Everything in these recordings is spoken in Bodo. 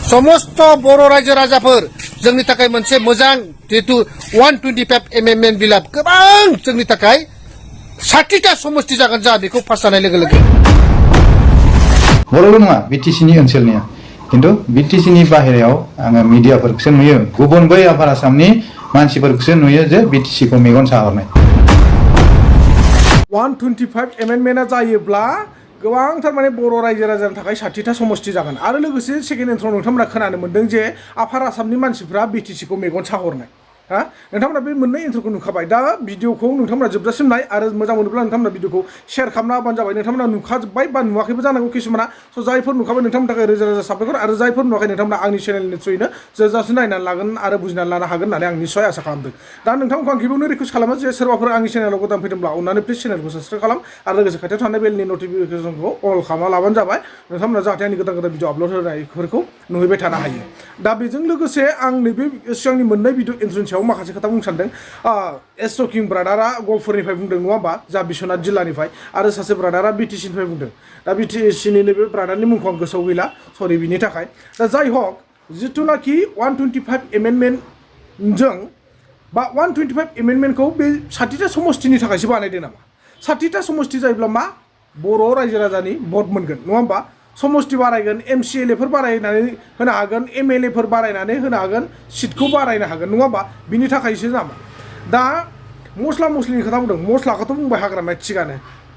समस्त बर' रायजो राजाफोर जोंनि थाखाय मोनसे मोजां जितु 125 एमेन्डमेन्ट बिला गोबां जोंनि थाखाय 60टा समष्टि जागोन जा बेखौ पास जानाय लोगो लोगो बर'ल' नङा बिटिसिनि ओनसोलनिया किन्तु बिटिसिनि बाहेरायाव आङो मिडियाफोरखौसो नुयो गुबुन बै आफार आसामनि मानसिफोरखौसो नुयो जे बिटिसिखौ मेगन साहरनाय 125 एमेन्डमेन्टआ जायोब्ला गोबांथार माने बर' रायजो राजानि थाखाय 60टा समष्टि जागोन आरो लोगोसे सेकेन्ड एन्ट्रआव नोंथांमोना खोनानो मोन्दों जे आफार आसामनि मानसिफ्रा बिटिसिखौ मेगन साहरनाय हा नोंथांमोना बे मोननै एन्ट्रखौ नुखाबाय दा भिडिअखौ नोंथांमोना जोबजासिम नाय आरो मोजां मोनोब्ला नोंथांमोना भिडिअखौ शेयार खालामना होबानो जाबाय नोंथांमोना नुखाजोब्बाय बा नुवाखैबो जानांगौ किसुमाना स' जायफोर नुखाबाय नोंथांमोननि थाखाय रोजा रोजा साबायखर आरो जायफोर नुवाखै नोंथांमोना आंनि चेनेलनि थ्रुयैनो जोबजासिम नायनानै लागोन आरो बुजिनानै लानो हागोन होननानै आं निस्सय आसा खालामदों दा नोंथांमोनखौ आं गिबियावनो रिकुवेस्ट खालामो जे सोरबाफोर आंनि चेनेलाव गोदान फैदोंब्ला अननानै प्लिज चेनेलखौ साबस्क्राइब खालाम आरो लोगोसे खाथियाव थानाय बेलनि नटिफिकेसनखौ अल खालामना लाबानो जाबाय नोंथांमोना जाहाथे आंनि गोदान गोदान भिडिअ आपल'ड होनायफोरखौ नुहैबाय थानो हायो दा बेजों लोगोसे आं नैबे सिगांनि मोननै भिडिअ इन्ट्र'नि सायाव माखासे खोथा बुंनो सानदों एस किं ब्रादारा गफुरनिफ्राय बुंदों नङा होमबा जा बिश्वनाथ जिल्लानिफ्राय आरो सासे ब्रादारा बिटिसिनिफ्राय बुंदों दा बिटिसिनि नैबे ब्रादारनि मुंखौ आं गोसोआव गैला सरि बिनि थाखाय दा जाय हक जिथुनाखि 125 एमेन्डमेन्टजों बा 125 एमेन्डमेन्टखौ बे 60टा समष्टिनि थाखायसो बानायदों नामा 60टा समष्टि जायोब्ला मा बर' रायजो राजानि भट मोनगोन नङा होमबा समष्टि बारायगोन एमसिएलएफोर बारायनानै होनो हागोन एमएलएफोर बारायनानै होनो हागोन सिटखौ बारायनो हागोन नङा होमबा बिनि थाखायसो नामा दा मस्ला मस्लिनि खोथा बुंदों मस्लाखौथ' बुंबाय हाग्रामाया थिगानो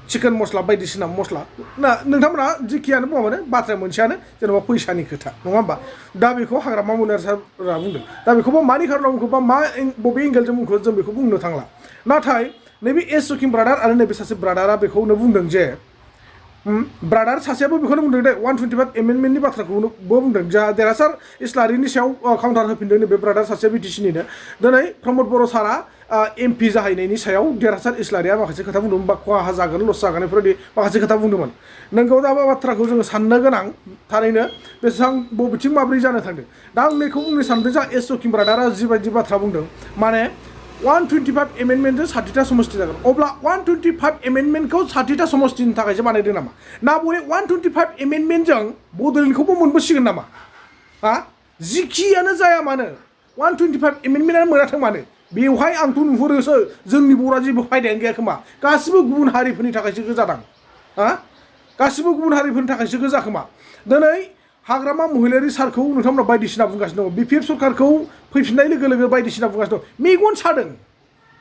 चिकेन मस्ला बायदिसिना मस्ला ना नोंथांमोना जिखियानो बुङा माने बाथ्राया मोनसेयानो जेनेबा फैसानि खोथा नङा होमबा दा बेखौ हाग्रामा मुलियार सारआ बुंदों दा बेखौबा मानि खारनाव बुंखो बा मा बबे एंगेलजों बुंखो जों बेखौ बुंनो थांला नाथाय नैबे एस किं ब्रादार आरो नैबे सासे ब्रादारा बेखौनो बुंदों जे ब्रादार सासेयाबो बेखौनो बुंदों दे 125 एमेन्डमेन्टनि बाथ्राखौबो बुंदों जा देरहासार इस्लारिनि सायाव काउन्टार होफिनदों नैबे ब्रादार सासेया बिटिसिनिनो दिनै प्रमद बर' सारा एमपि जाहैनायनि सायाव देरहासार इस्लारिया माखासे खोथा बुंदोंमोन बा खहा जागोन लस जागोन बेफोरबायदि माखासे खोथा बुंदोंमोन नोंगौ दा बाथ्राखौ जोङो साननो गोनां थारैनो बेसेबां बबेथिं माब्रै जानो थांदों दा आं नैखौ बुंनो सानदों जा एस किं ब्रादारा जिबायदि बाथ्रा बुंदों माने 125 एमेन्डमेन्टजों 60टा समष्टि जागोन अब्ला 125 एमेन्डमेन्टखौ 60टा समष्टिनि थाखायसो बानायदों नामा ना बे 125 एमेन्डमेन्टजों बड'लेण्डखौबो मोनबोसिगोन नामा हा जिखियानो जाया मानो 125 एमेन्डमेन्टआनो मोनाथों मानो बेवहाय आंथ' नुहुरोसो जोंनि बर'आ जेबो फायदायानो गैया खोमा गासिबो गुबुन हारिफोरनि थाखायसो गोजादां हा गासिबो गुबुन हारिफोरनि थाखायसो गोजा खोमा दिनै हाग्रामा महिलारि सारखौ नोंथांमोना बायदिसिना बुंगासिनो दङ बिपिएफ सरकारखौ फैफिननाय लोगो लोगो बायदिसिना बुंगासिनो दं मेगन सादों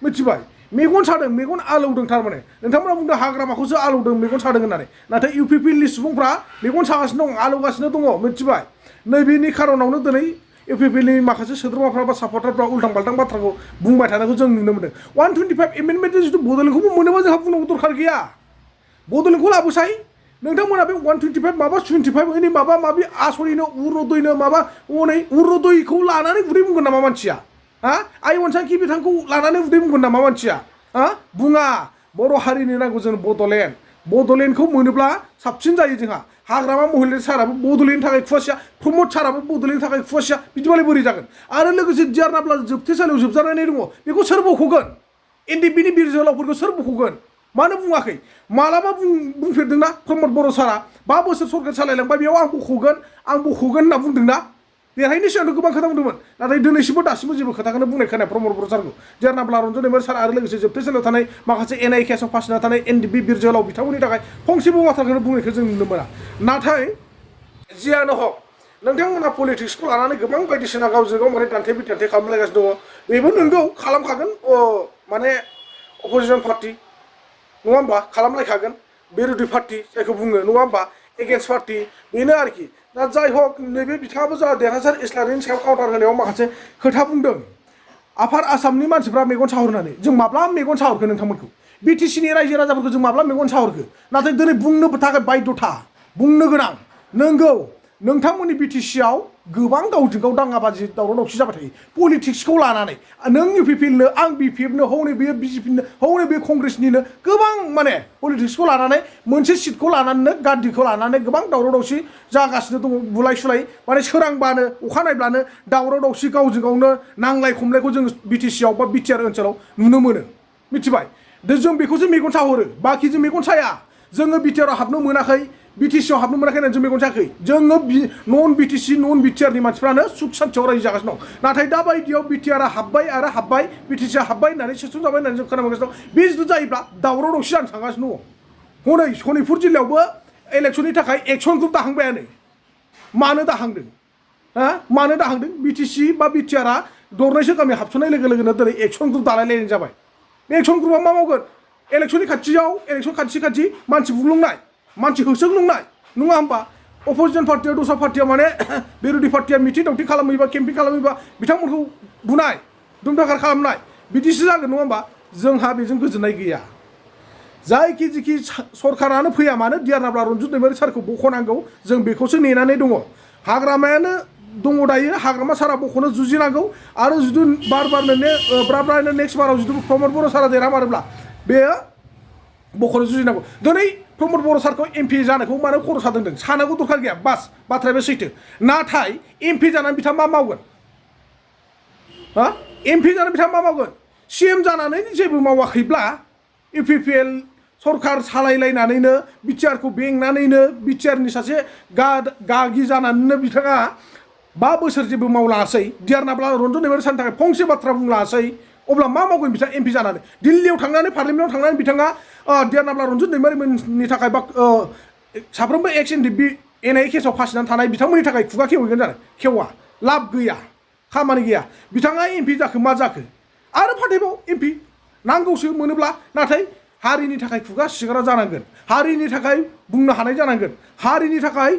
मिथिबाय मेगन सादों मेगन आलौदों थारमाने नोंथांमोना बुंदों हाग्रामाखौसो आलौदों मेगन सादों होननानै नाथाय इउपिपिएलनि सुबुंफ्रा मेगन सागासिनो दं आलौगासिनो दङ मिथिबाय नैबेनि खारनावनो दिनै इउपिपिएलनि माखासे सोद्रोमाफ्रा बा सापर्टारफ्रा उल्टां बाल्टां बाथ्राखौ बुंबाय थानायखौ जों नुनो मोनदों 125 एमेन्डमेन्टजों जुदि बड'लेण्डखौबो मोनोबा जोंहा बुंनांगौ दरखार गैया बड'लेण्डखौ लाबोसाय नोंथांमोना बे 125 माबा 25 ओरै माबा माबि आसरिनो उर'दयनो माबा हनै उर'दयखौ लानानै उदै बुंगोन नामा मानसिया हा आइ अनसांखि बिथांखौ लानानै उदै बुंगोन नामा मानसिया हा बुङा बर' हारिनि नांगौ जों बड'लेण्डखौ मोनोब्ला साबसिन जायो जोंहा हाग्रामा महिलारि साराबो बड'लेण्डनि थाखाय खुवासिया प्रमद साराबो बड'लेण्डनि थाखाय खुवासिया बिदिबालाय बोरै जागोन आरो लोगोसे दियारनाब्ला जोबथेसालियाव जोबजानानै दङ बेखौ सोर बख'गोन एनडिपिनि बिर जोहोलावफोरखौ सोर बख'गोन मानो बुङाखै मालाबा बुंफेरदोंना प्रमद बर' सारा 5 बोसोर सरकार सालायलांबाय बेयाव आं बख'गोन होनना बुंदोंना देरहायनि सिगांथ' गोबां खोथा बुंदोंमोन नाथाय दिनैसिमबो दासिमबो जेबो खोथाखौनो बुंनाय खोनाया प्रमद बर' सारखौ जेरनाब्ला रन्जन एमआर सार आरो लोगोसे जोबथेसालियाव थानाय माखासे एनआइ केसाव फासि जाना थानाय एनडिपि बिर जोहोलाव बिथांमोननि थाखाय फंसेबो बाथ्राखौनो बुंनायखौ जों नुनो मोना नाथाय जियानो हक नोंथांमोनहा पलिटिक्सखौ लानानै गोबां बायदिसिना गावजों गाव माने दान्थे बिदान्थे खालामलायगासिनो दङ बेबो नोंगौ खालामखागोन माने अपोजिसन पार्टि नङा होमबा खालामलायखागोन बिरोधि पार्टि जायखौ बुङो नङा होमबा एगेन्स्ट पार्टि बेनो आरोखि दा जाय हक नैबे बिथाङाबो जा देरहासार इस्लारिनि सायाव काउन्टार होनायाव माखासे खोथा बुंदों आफार आसामनि मानसिफ्रा मेगन साहरनानै जों माब्ला मेगन साहरखो नोंथांमोनखौ बिटिसिनि रायजो राजाफोरखौ जों माब्ला मेगन साहरखो नाथाय दिनै बुंनो थाखाय बायध'था बुंनो गोनां नोंगौ नोंथांमोननि बिटिसिआव गोबां गावजों गाव दाङाबाजि दावराव दावसि जाबाय थायो पलिटिक्सखौ लानानै नों इउपिपिएलनो आं बिपिएफनो हनै बेयो बिजेपिनो हनै बे कंग्रेसनिनो गोबां माने पलिटिक्सखौ लानानै मोनसे सिटखौ लानानैनो गादिखौ लानानै गोबां दावराव दावसि जागासिनो दङ बुलाय सुलाय माने सोरांबानो अखा नायब्लानो दावराव दावसि गावजों गावनो नांलाय खमलायखौ जों बिटिसिआव बा बिटिआर ओनसोलाव नुनो मोनो मिथिबाय जों बेखौसो मेगन साहरो बाखि जों मेगन साया जोङो बिटिआराव हाबनो मोनाखै BTC हाबनो मोनाखै होननानै जों मेगन सायाखै जोङो नन BTC नन BTR नि मानसिफ्रानो सुख सान्थियाव रायजो जागासिनो दं नाथाय दा बायदियाव BTR हाबबाय आरो हाबबाय BTC हाबबाय होननानै सोसन जाबाय होननानै जों खोनागासिनो दं बे जुदि जायोब्ला दावराव दावसि जानो थांगासिनो दङ हनै सनितपुर जिल्लायावबो इलेक्सननि थाखाय एक्सन ग्रुप दाहांबायानो मानो दाहांदों मानो दाहांदों BTC बा BTR आ दरनैसो गामि हाबसननाय लोगो लोगोनो दिनै एक्सन ग्रुप दालायलायनाय जाबाय बे एक्सन ग्रुपआ मा मावगोन इलेक्सननि खाथियाव इलेक्सन खाथि मानसि बुग्लुंनाय मानसि होसोग्लुंनाय नङा होमबा अपोजिसन पार्टिया दस्रा पार्टिया माने बिरोधी पार्टिया मिथिं दावथिं खालामहैबा केम्पिं खालामहैबा बिथांमोनखौ बुनाय दुमदाखार खालामनाय बिदिसो जागोन नङा होमबा जोंहा बेजों गोजोननाय गैया जायखि जिखि सरकारानो फैया मानो दियारनाब्ला रन्जित दैमारि सारखौ बख'नांगौ जों बेखौसो नेनानै दङ हाग्रामायानो दङ दायो हाग्रामा सारा बख'नो जुजिनांगौ आरो जुदि बारनो नेक्स्ट बाराव जुदि प्रमद बर' सारा देरहामारोब्ला बेयो बख'नो जुजिनांगौ दिनै प्रमद बर' सारखौ MP जानायखौ मानो खर' सादों सानांगौ दरखार गैया बास बाथ्राया बे सैथो नाथाय MP जानानै बिथाङा मा मावगोन MP जानानै बिथाङा मा मावगोन CM जानानै जेबो मावाखैब्ला UPPL सरकार सालायलायनानैनो BTR खौ बेंनानैनो BTR नि सासे गागि जानानैनो बिथाङा 5 बोसोर जेबो मावलाङासै दियारनाब्ला रन्जित दैमारि सारनि थाखाय फंसे बाथ्रा बुंलाङासै अब्ला मा मावगोन बिथाङा MP जानानै दिल्लीयाव थांनानै पार्लियामेन्टआव थांनानै बिथाङा दियारनाब्ला रन्जित दैमारिनि थाखाय बा साफ्रोमबो एक्स NDB NIA केसाव फासिनानै थानाय बिथांमोननि थाखाय खुगा खेवहैगोन जानो खेवा लाब गैया खामानि गैया बिथाङा MP जाखो मा जाखो आरो फाथैबाव MP नांगौसो मोनोब्ला नाथाय हारिनि थाखाय खुगा सिग्रा जानांगोन हारिनि थाखाय बुंनो हानाय जानांगोन हारिनि थाखाय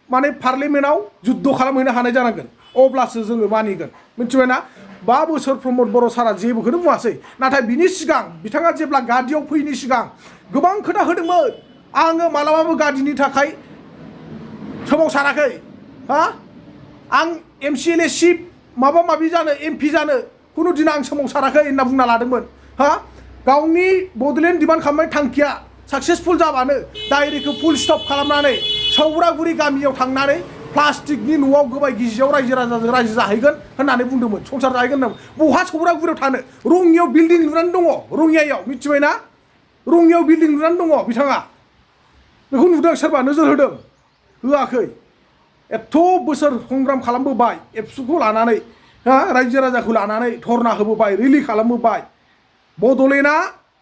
माने पार्लियामेन्टआव जुद्ध खालामहैनो हानाय जानांगोन अब्लासो जोङो मानिगोन मिथिबायना 5 बोसोर प्रमद बर' सारा जेबोखौनो बुङासै नाथाय बिनि सिगां बिथाङा जेब्ला गादियाव फैनि सिगां गोबां खोथा होदोंमोन आङो मालाबाबो गादिनि थाखाय सोमावसाराखै आं MCLA सिप माबा माबि जानो MP जानो खुनु दिन आं सोमावसाराखै होनना बुंना लादोंमोन गावनि बड'लेण्ड डिमान्ड खालामनाय थांखिया साक्सेसफुल जाबानो डायरेक्टखौ फुल स्टप खालामनानै सौरागुरि गामियाव थांनानै प्लास्टिकनि न'आव गोबाय गिजियाव रायजो राजाजों रायजो जाहैगोन होननानै बुंदोंमोन संसार जाहैगोन होननानै बहा सौरागुरियाव थानो रङियाव बिल्डिं लुनानै दङ रङियायाव मिथिबायना रङियाव बिल्डिं लुनानै दङ बिथाङा बेखौ नुदों सोरबा नोजोर होदों होआखै एथ' बोसोर संग्राम खालामबोबाय एबसुखौ लानानै रायजो राजाखौ लानानै धरना होबोबाय रिलि खालामबोबाय बड'लेण्डआ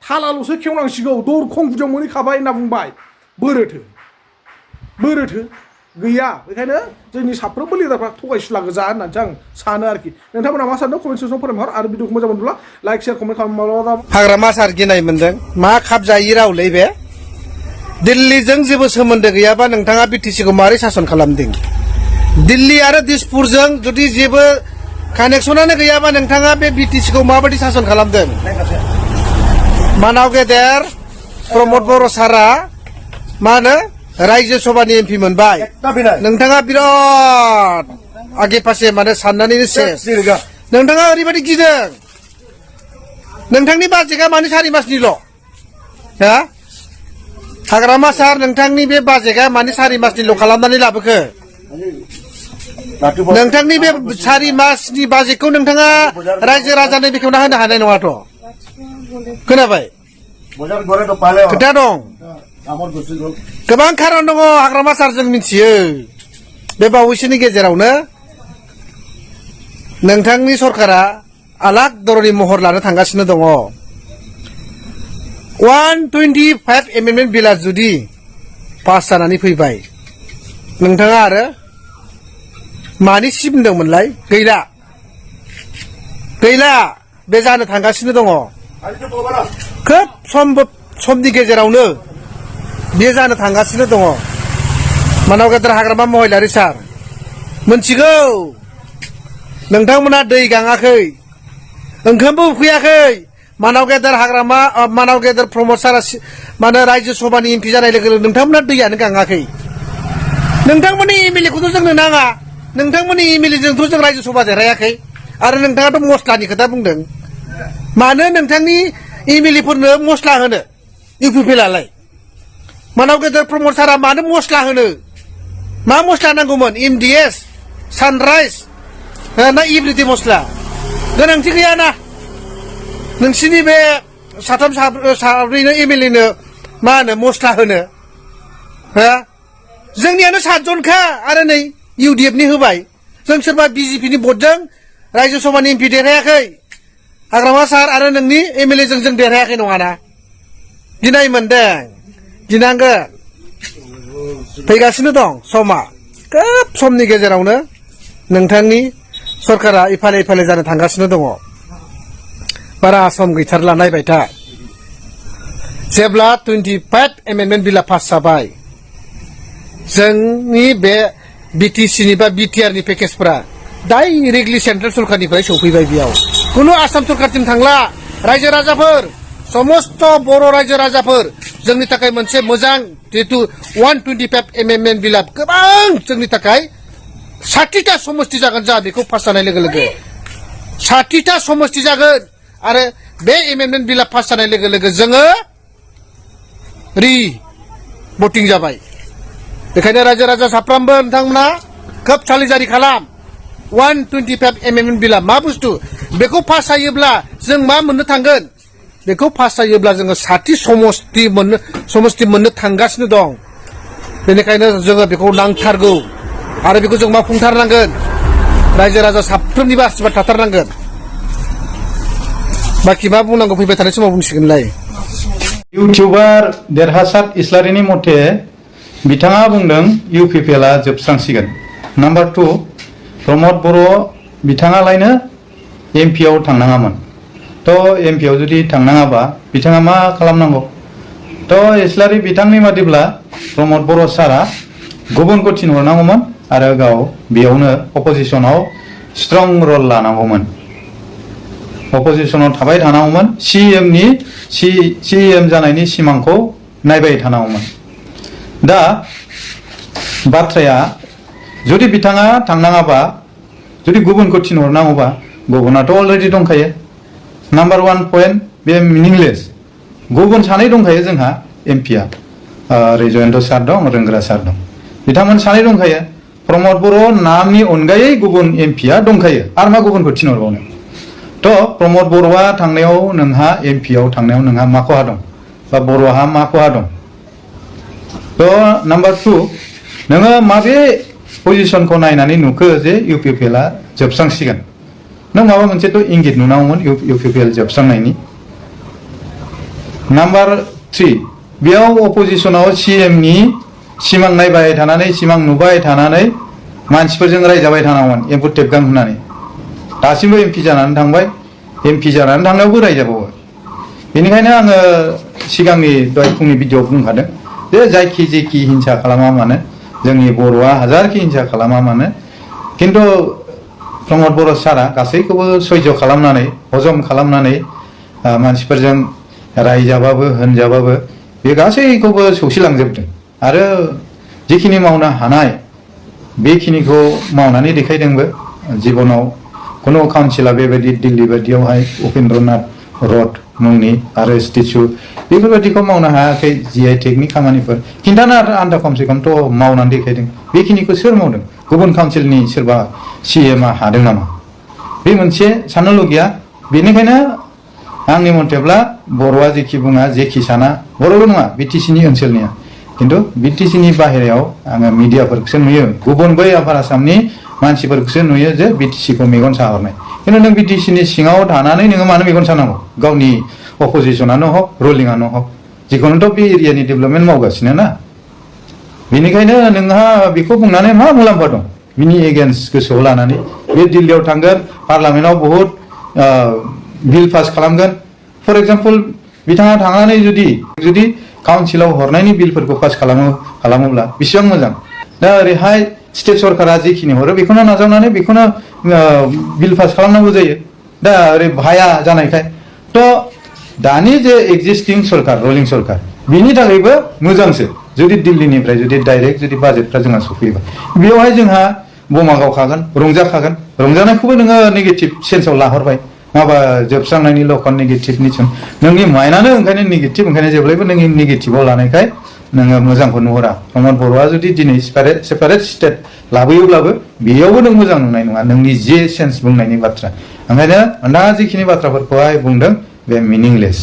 थालाल'सो खेवनांसिगौ दरखं गुदियाव मोनहैखाबाय होनना बुंबाय बोरोथो गैया बेखायनो जोंनि साफ्रोमबो लिडारफ्रा थगायसुला गोजा होननानैसो आं सानो आरोखि नोंथांमोना मा सानदों कमेन्ट सेक्सनाव फोरमायहर आरो भिडिअखौ मोजां मोनब्ला लाइक शेयार कमेन्ट खालाम हाग्रामा सार गिनाय मोनदों मा खाब जायि रावलै बे दिल्लीजों जेबो सोमोन्दो गैयाबा नोंथाङा BTC खौ मारै सासन खालामदों दिल्ली आरो दिसपुरजों जुदि जेबो कानेक्सनानो गैयाबा नोंथाङा बे BTC खौ माबायदि सासन खालामदों मानाव गेदेर प्रमद बर' सारा मा होनो रायजो सभानि MP मोनबाय नोंथाङा बिराद आगे फासे माने साननानैनो सेस नोंथाङा ओरैबायदि गिदों नोंथांनि बाजेटआ मानि 4 मासनिल' हाग्रामा सार नोंथांनि बे बाजेटआ मानि 4 मासनिल' खालामनानै लाबोखो नोंथांनि बे 4 मासनि बाजेटखौ नोंथाङा रायजो राजानो बेखेवना होनो हानाय नङाथ' खोनाबाय खोथा दं गोबां खारन दङ हाग्रामा सार जों मिथियो बे बावैसोनि गेजेरावनो नोंथांनि सरकारा आलाग दरनि महर लानो थांगासिनो दङ 125 एमेन्डमेन्ट बिला जुदि पास जानानै फैबाय नोंथाङा आरो मानि सिबदोंमोनलाय गैला बे जानो थांगासिनो दङ खोब समनि गेजेरावनो बे जानो थांगासिनो दङ मानाव गेदेर हाग्रामा महिलारि सार मोनथिगौ नोंथांमोना दै गाङाखै ओंखामबो उखैयाखै मानाव गेदेर हाग्रामा मानाव गेदेर प्रमद सारा माने रायजो सभानि MP जानाय लोगो लोगो नोंथांमोना दैयानो गाङाखै नोंथांमोननि MLA खौथ' जोंनो नाङा नोंथांमोननि MLA जोंथ' जों रायजो सभा देरहायाखै आरो नोंथाङाथ' मस्लानि खोथा बुंदों मानो नोंथांनि MLA फोरनो मस्ला होनो UPPलालाय मानाव गेदेर प्रमद सारा मानो मस्ला होनो मा मस्ला नांगौमोन MDS सानराइज ना इब्रिदि मस्ला गोनांथि गैयाना नोंसिनि बे साथाम साब्रैनो MLA नो मा होनो मस्ला होनो जोंनियानो 7 जनखा आरो नै UDF नि होबाय जों सोरबा BJP नि भटजों रायजो सभानि MP देरहायाखै हाग्रामा सार आरो नोंनि MLA जों देरहायाखै नङाना गिनाय मोनदों गिनांगोन फैगासिनो दं समा खोब समनि गेजेरावनो नोंथांनि सरकारा इफाले इफाले जानो थांगासिनो दङ बारा सम गैथारला नायबाय था जेब्ला 25 एमेन्डमेन्ट बिला पास जाबाय जोंनि बे BTC नि बा BTR नि पेकेजफोरा डाइरेक्टलि सेन्ट्रेल सरकारनिफ्राय सौफैबाय बेयाव कुनु आसाम सरकारसिम थांला रायजो राजाफोर समस्त बर' रायजो राजाफोर जोंनि थाखाय मोनसे मोजां जितु 125 एमेन्डमेन्ट बिला गोबां जोंनि थाखाय 60टा समष्टि जागोन जा बेखौ पास जानाय लोगो लोगो 60टा समष्टि जागोन आरो बे एमेन्डमेन्ट बिला पास जानाय लोगो लोगो जोङो रि भटिं जाबाय बेखायनो रायजो राजा साफ्रोमबो नोंथांमोना खोब सालिजारि खालाम 125 एमेन्डमेन्ट बिला मा बुस्थु बेखौ पास जायोब्ला जों मा मोननो थांगोन बेखौ पास जायोब्ला जोङो 60 समष्टि मोननो थांगासिनो दं बेनिखायनो जोङो बेखौ नांथारगौ आरो बेखौ जों मावफुंथारनांगोन रायजो राजा साफ्रोमनिबो आशीर्बाद थाथारनांगोन बाखि मा बुंनांगौ फैबाय थानाय समाव बुंसिगोनलाय इउटिउबार देरहासार इस्लारिनि मथे बिथाङा बुंदों UPPL आ जोबस्रांसिगोन नाम्बार 2 प्रमद बर' बिथाङालायनो MP आव थांनाङामोन तो MP आव जुदि थांनाङाबा बिथाङा मा खालामनांगौ तो इस्लारि बिथांनि बादिब्ला प्रमद बर' सारा गुबुनखौ थिनहरनांगौमोन आरो गाव बेयावनो अपोजिशनाव स्ट्रं रल लानांगौमोन अपोजिशनाव थाबाय थानांगौमोन CEM जानायनि सिमांखौ नायबाय थानांगौमोन दा बाथ्राया जुदि बिथाङा थांनाङाबा जुदि गुबुनखौ थिनहरनांगौबा गुबुनाथ' अलरेडि दंखायो नाम्बार 1 पइन्ट बे मिनिंलेस गुबुन सानै दंखायो जोंहा MP आ जयन्त सार दं रोंग्रा सार दं बिथांमोन सानै दंखायो प्रमद बर' नामनि अनगायै गुबुन MP आ दंखायो आरो मा गुबुनखौ थिनहरबावनो तो प्रमद बर'आ थांनायाव नोंहा MP आव थांनायाव नोंहा मा खहा दं बा बर'हा मा खहा दं तो नाम्बार 2 नोङो माबे पजिशनखौ नायनानै नुखो जे UPPL आ जोबस्रांसिगोन नों माबा मोनसेथ' इंगित नुनांगौमोन UPPL जोबस्रांनायनि नाम्बार 3 बेयाव अपोजिशनाव CM नि सिमां नायबाय थानानै सिमां नुबाय थानानै मानसिफोरजों रायजाबाय थानांगौमोन एम्फौ टेबगां होननानै दासिमबो MP जानानै थांबाय MP जानानै थांनायावबो रायजाबावो बेनिखायनो आङो सिगांनि दहाय फुंनि भिडिअ'आव बुंखादों जे जायखि जेखि हिंसा खालामा मानो जोंनि बर'आ हाजारखि हिंसा खालामा मानो किन्तु प्रमद बर' सारा गासैखौबो सैज' खालामनानै हजम खालामनानै मानसिफोरजों रायजाबाबो होनजाबाबो बे गासैखौबो सौसिलांजोबदों आरो जिखिनि मावनो हानाय बेखिनिखौ मावनानै देखायदोंबो जिबनाव कुनु काउन्सिला बेबायदि दिल्ली बायदियावहाय उपेन्द्रनाथ रड मुंनि आरो स्टेचु बेफोरबायदिखौ मावनो हायाखै GI टेकनि खामानिफोर खिन्थानो आन्था खमसे खमथ' मावनानै देखायदों बेखिनिखौ सोर मावदों गुबुन काउन्सिलनि सोरबा CM आ हादों नामा बे मोनसे साननो लुगैया बेनिखायनो आंनि मथेब्ला बर'आ जेखि बुङा जेखि साना बर'ल' नङा BTC नि ओनसोलनिया किन्तु BTC नि बाहेरायाव आङो मिडियाफोरखौसो नुयो गुबुन बै आफार आसामनि मानसिफोरखौसो नुयो जे BTC खौ मेगन साहरनाय किन्तु नों BTC नि सिङाव थानानै नोङो मानो मेगन सानांगौ गावनि अपोजिशनानो हक रुलिंआनो हक जिखुनुथ' बे एरियानि डेभेलपमेन्ट मावगासिनो ना बेनिखायनो नोंहा बेखौ बुंनानै मा मुलाम्फा दं बिनि एगेन्स्ट गोसोआव लानानै बे दिल्लीयाव थांगोन पार्लामेन्टआव बहुद बिल पास खालामगोन फर एग्जाम्पल बिथाङा थांनानै जुदि काउन्सिलाव हरनायनि बिलफोरखौ पास खालामोब्ला बेसेबां मोजां दा ओरैहाय स्टेट सरकारा जिखिनि हरो बेखौनो नाजावनानै बेखौनो बिल पास खालामनांगौ जायो दा ओरै भाया जानायखाय तो दानि जे एक्जिस्टिं सरकार रुलिं सरकार बिनि थाखायबो मोजांसो जुदि दिल्लीनिफ्राय जुदि डाइरेक्ट जुदि बाजेटफ्रा जोंहा सफैयोबा बेयावहाय जोंहा बमा गावखागोन रंजाखागोन रंजानायखौबो नोङो नेगेटिभ सेन्सआव लाहरबाय माबा जोबस्रांनायनि लकन नेगेटिभनि नोंनि माइन्डआनो ओंखायनो नेगेटिभ ओंखायनो जेब्लायबो नोंनि नेगेटिभआव लानायखाय नोङो मोजांखौ नुहुरा प्रमद बर'आ जुदि दिनै सेपारेट स्टेट लाबोयोब्लाबो बेयावबो नों मोजां नुनाय नङा नोंनि जे सेन्स बुंनायनि बाथ्रा ओंखायनो नोंथाङा जिखिनि बाथ्राफोरखौहाय बुंदों बे मिनिंलेस